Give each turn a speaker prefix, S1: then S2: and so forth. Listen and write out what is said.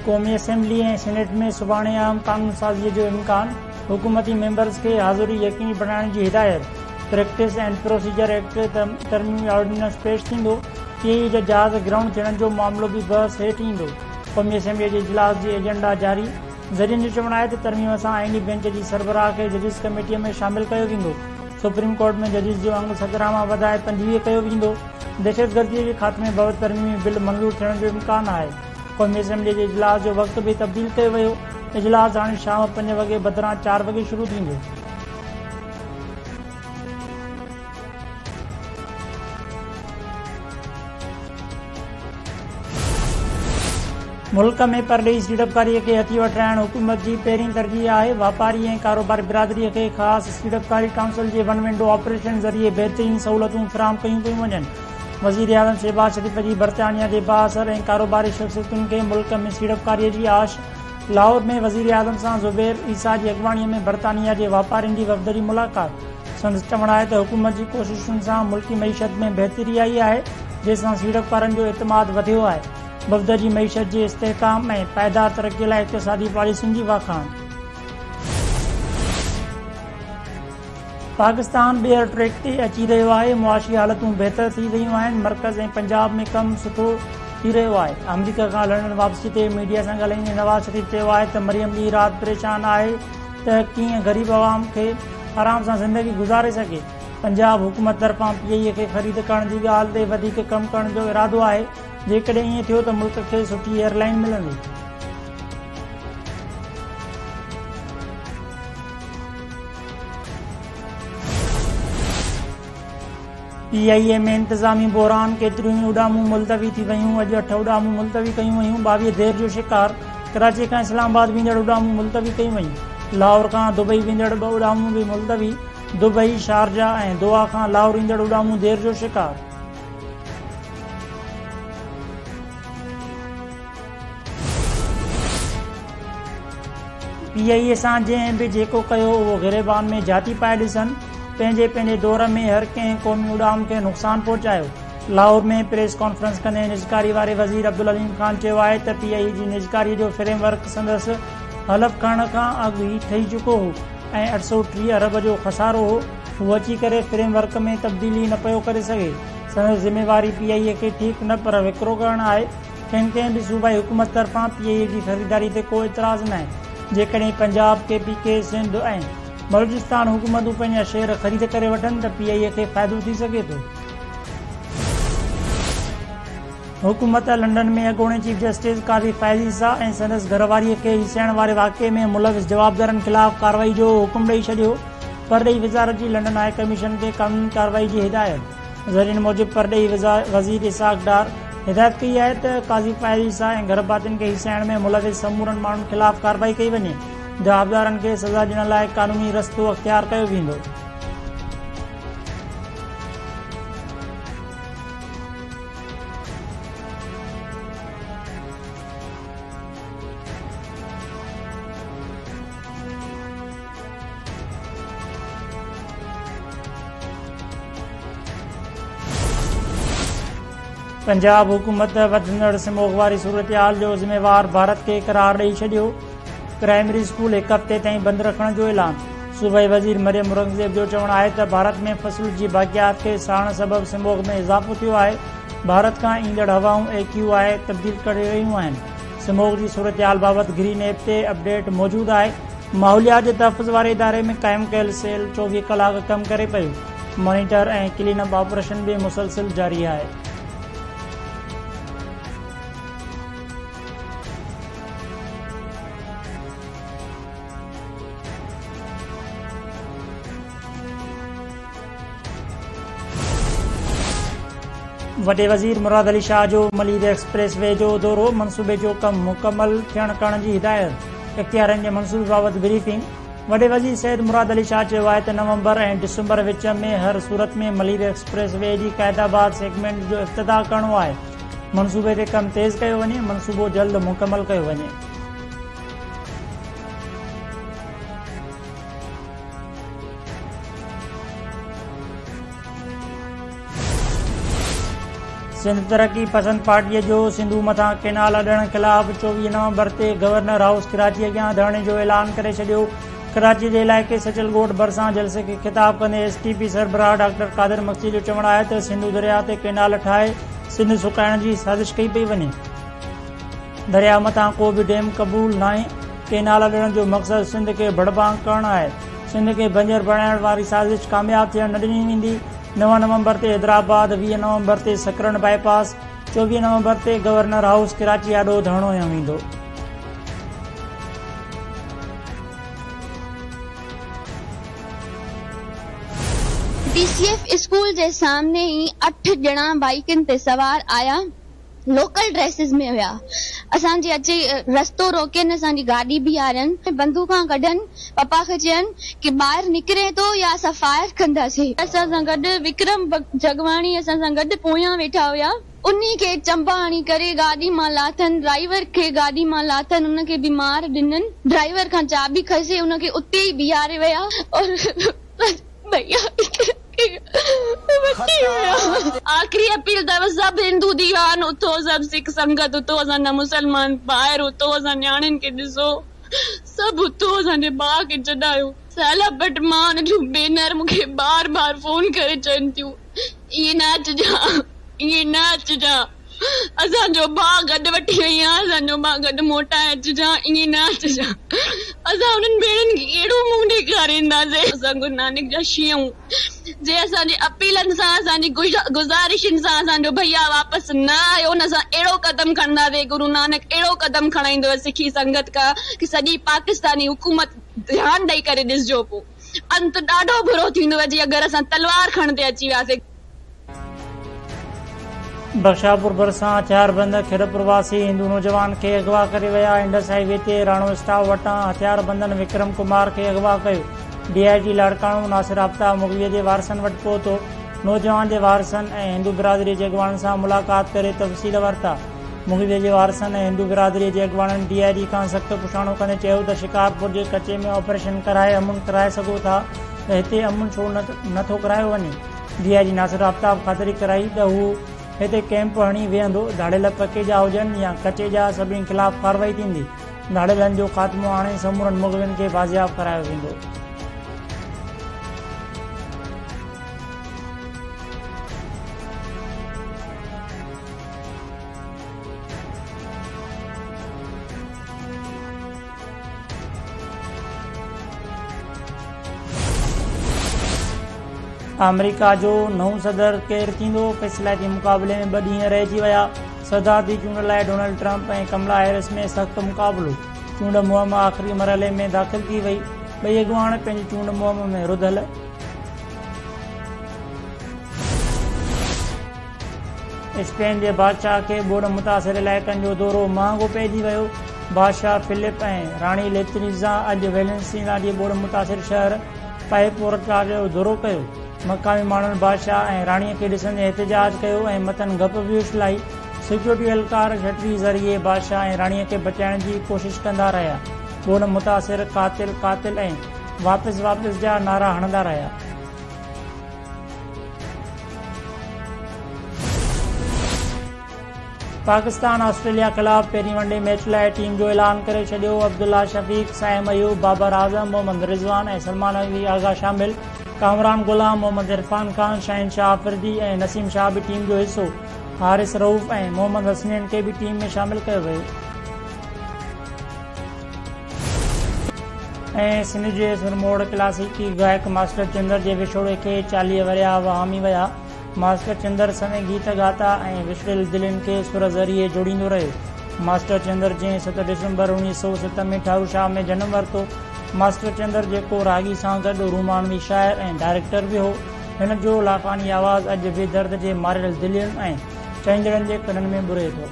S1: قومي assembly ۽ senate ۾ سڀاڻي اهم قانونسازي جو امڪان، حڪومتي ميمبرز کي حاضري يقيني بڻائڻ جي هدايت، پريڪٽس اينڊ پروسيجر ايڪٽ ترميمي آرڊيننس پيش ٿيندو، پي آء اي جا جهاز گرائونڊ ٿيڻ جو معاملو به بحث هيٺ ايندو، قومي اسيمبلي جي اجلاس جي ايجنڊا جاري، ذريعن جو چوڻ آهي ته ترميم سان آئيني بئنچ جي سربراهه کي ججز ڪميٽي ۾ شامل ڪيو ويندو، سپريم ڪورٽ ۾ ججز جو انگ 17 مان وڌائي 25 ڪيو ويندو، دهشتگردي جي خاتمي بابت ترميمي بل منظور ٿيڻ جو امڪان آهي. قومي اسيمبلي جي اجلاس جو وقت به تبديل ڪيو ويو، اجلاس هاڻي شام 5 وڳي بدران 4 وڳي شروع ٿيندو. ملڪ ۾ پرڏيهي سيڙپڪاري کي هٿي وٺرائڻ حڪومت جي پهرين ترجيح آهي، واپاري ۽ ڪاروباري برادري کي خاص سيڙپڪاري ڪائونسل جي ون ونڊو آپريشن ذريعي بهترين سهولتون فراهم ڪيون پيون وڃن، وزيراعظم شهباز شريف جي برطانيا جي بااثر ۽ ڪاروباري شخصيتن کي ملڪ ۾ سيڙپڪاري جي آڇ، لاهور ۾ وزيراعظم سان زبير عيسيٰ جي اڳواڻي ۾ برطانيا جي واپارين جي وفد جي ملاقات، سندس چوڻ آهي ته حڪومت جي ڪوششن سان ملڪي معيشت ۾ بهتري آئي آهي، جنهن سان سيڙپڪارن جو اعتماد وڌيو آهي، وفد جي معيشت جي استحڪام ۽ پائيدار ترقي لاء اقتصادي پاليسين جي واکاڻ. پاڪستان ٻيهر ٽريڪ تي اچي رهيو آهي، معاشي حالتون بهتر ٿي رهيون آهن، مرڪز ۽ پنجاب ۾ ڪم سٺو ٿي رهيو آهي. آمريڪا کان لنڊن واپسي تي ميڊيا سان ڳالهائيندي نواز شريف چيو آهي ته مريم ڏينهن رات پريشان آهي ته ڪيئن غريب عوام کي آرام سان زندگي گذاري سگهي، پنجاب حڪومت طرفان پي آء اي کي خريد ڪرڻ جي ڳالهه تي وڌيڪ ڪم ڪرڻ جو ارادو آهي، جيڪڏهن ائين ٿيو ته ملڪ کي سٺي ايئر لائن ملندي. پي آء اي ۾ انتظامي بحران، ڪيتريون ئي اڏامون ملتوي ٿي ويون، اڄ 8 اڏامون ملتوي ڪيون ويون، 22 دير جو شڪار، ڪراچي کان اسلام آباد ويندڙ اڏامون ملتوي ڪيون ويون، لاهور کان دبئي ويندڙ 2 اڏامون به ملتوي، دبئي، شارجه ۽ دوحا کان لاهور ايندڙ اڏامون دير جو شڪار. پي آء اي سان جنهن به جيڪو ڪيو اهو گريبان ۾ جهاتي پائي ڏسن، پنهنجي پنهنجي دور ۾ هر ڪنهن قومي اڏام کي نقصان پهچايو. لاهور ۾ پريس ڪانفرنس ڪندي نجڪاري واري وزير عبدالعليم خان چيو آهي ته پي آء اي جي نجڪاري جو فريم ورڪ سندس حلف کڻڻ کان اڳ ئي ٺهي چڪو هو ۽ 830 ارب جو خسارو هو، هو اچي ڪري فريم ورڪ ۾ تبديلي نه پيو ڪري سگهي، سندس ذميواري پي آء اي کي ٺيڪ نه پر وڪرو ڪرڻ آهي. کين ڪنهن به صوبائي حڪومت طرفان پي آء اي جي خريداري تي ڪو اعتراض ناهي، جيڪڏهن پنجاب، ڪي پي ڪي، سنڌ ۽ بلوچستان حڪومتون پنهنجا شيئر خريد ڪري وٺن ته پي آء اي کي فائدو ٿي سگهي ٿو. حڪومت لنڊن ۾ اڳوڻي چيف جسٽس قاضي فائز عيسيٰ ۽ سندس گهرواريء کي هيسائڻ واري واقعي ۾ ملوث جوابدارن خلاف ڪارروائي جو حڪم ڏئي ڇڏيو، پرڏيهي وزارت جي لنڊن هاء ڪميشن کي قانوني ڪارروائي جي هدايت. ذريعن موجب پرڏيهي وزير اسحاق ڊار هدايت ڪئي آهي ته قاضي فائز عيسيٰ ۽ گهرڀاتين کي هيسائڻ ۾ ملوث سمورن ماڻهن خلاف ڪارروائي ڪئي وڃي، جوابدارن کي سزا ڏيڻ لاء قانوني رستو اختيار ڪيو ويندو. پنجاب حڪومت وڌندڙ سموگ واري صورتحال جو ذميوار ڀارت کي قرار ڏئي ڇڏيو، پرائمري اسڪول هڪ هفتي تائين بند رکڻ جو اعلان، صوبائي وزير مريم اورنگزيب جو چوڻ آهي ته ڀارت ۾ فصل جي باقيات کي ساڙڻ سبب سموگ ۾ اضافو ٿيو آهي، ڀارت کان ايندڙ هوائون اي ڪيو آء تبديل ڪري رهيون آهن، سموگ جي صورتحال بابت گرين ايپ تي اپڊيٽ موجود آهي. ماحوليات جي تحفظ واري اداري ۾ قائم ڪيل سيل 24 ڪلاڪ ڪم ڪري پيو، مانيٽر ۽ ڪلين اپ آپريشن به مسلسل جاري آهي. وڏي وزير مراد علي شاهه جو ملير ايڪسپريس وي جو دورو، منصوبي جو ڪم مڪمل ٿيڻ ڪرڻ جي هدايت، اختيارين کي منصوبي بابت بريفنگ، وڏي وزير سيد مراد علي شاهه چيو آهي ته نومبر ۽ ڊسمبر وچ ۾ هر صورت ۾ ملير ايڪسپريس وي جي قائد آباد سيگمينٽ جو افتتاح ڪرڻو آهي، منصوبي تي ڪم تيز ڪيو وڃي، منصوبو جلد مڪمل ڪيو وڃي. سنڌ ترقي پسند پارٽيء جو سنڌو مٿان ڪينال اڏڻ خلاف 24 نومبر تي گورنر هائوس ڪراچي اڳيان ڌرڻي جو اعلان ڪري ڇڏيو. ڪراچي جي علائقي سچل ڳوٺ ڀرسان جلسي کي خطاب ڪندي ايس ٽي پي سربراهه ڊاڪٽر قادر مگسي جو چوڻ آهي ته سنڌو درياء تي ڪينال ٺاهي سنڌ سڪائڻ جي سازش ڪئي پئي وڃي. درياء مٿان ڪو به ڊيم قبول ناهي، ڪينال اڏڻ جو مقصد سنڌ کي ڀڙڀانگ ڪرڻ آهي، سنڌ کي بنجر بڻائڻ واري سازش ڪامياب ٿيڻ نه ڏني ويندي. 9 نومبر تي حيدرآباد، 20 نومبر تي سڪرنڊ باء پاس، 24 نومبر تي گورنر هائوس ڪراچي آڏو ڌرڻو هنيو ويندو.
S2: ڊي سي ايف اسڪول جي سامني ئي اٺ ڄڻا بائيڪن تي سوار آيا. لوڪل ڊريسز ۾ هيا اسان جي اچي رستو روڪين اسان جي گاڏي بيهارين بندوقان ڪڍن پپا کي چين ڪي ٻاهر نڪرين ٿو يا اسان فائر ڪنداسين. اسان سان گڏ وڪرم جڳواڻي اسان سان گڏ پويان ويٺا هيا انهي کي چنبا هڻي ڪري گاڏي مان لاٿن ڊرائيور کي گاڏي مان لاٿن ان کي به مار ڏنن ڊرائيور کان چاٻي کسي ان کي اتي ئي بيهاري ويا اور ڀئيا کي وٺي ويا. آخري اپيل اٿو سڀ هندو ديوان اٿو سڀ سک سنگت اٿو اسان جا مسلمان ڀائر اٿو اسان نياڻين کي ڏسو سڀ اٿو اسان جي ڀاء کي ڇڏايو. سهلا پٽ مان ان جون ڀينر مون کي بار بار فون ڪري چون ٿيون ائين نه اچجان ائين نه اچجان اسان جو ڀاء گڏ وٺي وئي آن اسان جو ڀاء گڏ موٽائي اچجان ائين نه اچجان اسان انهن ڀيڻن کي ڪهڙو منهن ڏيکارينداسين اسان گرو نانڪ جا شينهن جي اسان جي اپيلن سان اسان جي گذارشن سان اسان جو ڀئيا واپس نه آيو نه اسان اهڙو قدم کڻنداسين گرو نانڪ اهڙو قدم کڻائيندو سکي سنگت کان ڪي سڄي پاڪستاني حڪومت ڌيان ڏئي ڪري ڏسجو پو انت ڏاڍو برو ٿيندو جي اگر اسان تلوار کڻندي اچي وياسين.
S1: بخشاپور ڀرسان هٿياربند خيرپور واسي هندو نوجوان کي اغوا ڪري ويا، انڊس هاء وي تي راڻو اسٽاپ وٽان هٿياربندن وڪرم ڪمار کي اغوا ڪيو، ڊي I جي لاڙڪاڻو ناصر آفتاب مغوي جي وارثن وٽ پهتو، نوجوان جي وارثن ۽ هندو برادري جي اڳواڻن سان ملاقات ڪري تفصيل ورتا، مغوي جي وارثن ۽ هندو برادري جي اڳواڻن ڊي I جي کان سخت پڇاڻو ڪندي چيو ته شڪارپور جي ڪچي ۾ آپريشن ڪرائي امن ڪرائي سگهو ٿا ته هتي امن ڇو نه ٿو ڪرايو وڃي. ڊي I جي ناصر آفتاب خاطري ڪرائي ته هو هتي ڪئمپ هڻي ويهندو، ڌاڙيل پڪي جا هجن يا ڪچي جا سڀني خلاف ڪارروائي ٿيندي، ڌاڙيلن جو خاتمو آڻي سمورن مغوين کي بازياب ڪرايو ويندو. آمريڪا جو نئون صدر ڪير ٿيندو؟ فيصلائتي مقابلي ۾ ٻه ڏينهن رهجي ويا، صدارتي چونڊ لاء ڊونلڊ ٽرمپ ۽ ڪملا هيرس ۾ سخت مقابلو، چونڊ مهم آخري مرحلي ۾ داخل ٿي وئي، ٻئي اڳواڻ پنهنجي چونڊ مهم ۾ رڌل. اسپين جي بادشاهه کي ٻوڏ متاثر علائقن جو دورو مهانگو پئجي ويو، بادشاهه فلپ ۽ راڻي ليتيزا اڄ ويلنسيا جي ٻوڏ متاثر شهر پائپورٽا جو دورو ڪيو، مقامي ماڻهن بادشاهه ۽ راڻي کي ڏسندي احتجاج ڪيو ۽ مٿن گپ به اڇلائي، سيڪيورٽي اهلڪار ڇٽري ذريعي بادشاهه ۽ راڻي کي بچائڻ جي ڪوشش ڪندا رهيا، ٻوڏ متاثر قاتل قاتل ۽ واپس واپس جا نعرا هڻندا رهيا. پاڪستان آسٽريليا خلاف پهرين ون ڊي ميچ لاء ٽيم جو اعلان ڪري ڇڏيو، عبدالله شفيق، صائم ايوب، بابر اعظم، محمد رضوان ۽ سلمان علي آغا شامل، ڪامران غلام، محمد عرفان خان، شاهين شاهه آفريدي ۽ نسيم شاهه به ٽيم جو حصو، حارث رئوف ۽ محمد حسنين کي به ٽيم ۾ شامل ڪيو ويو. ۽ سنڌ جي سرموڙ ڪلاسيڪي گائڪ ماسٽر چندر جي وڇوڙي کي 40 ورهيه وهامي ويا. ماسٽر چندر سوين گيت ڳاتا ۽ وڇڙيل دلين کي سر ذريعي جوڙيندو رهيو. ماسٽر چندر جنهن 7 ڊسمبر 1907 ۾ ٺارو شاهه ۾ جنم ورتو. ماسٽر چندر جيڪو راڳي سان گڏ رومانوي شاعر ۽ ڊائريڪٽر به هو. هن جو لافاني آواز اڄ به درد جي ماريل دلين ۽ چاهيندڙن جي ڪنن ۾ ٻري ٿو.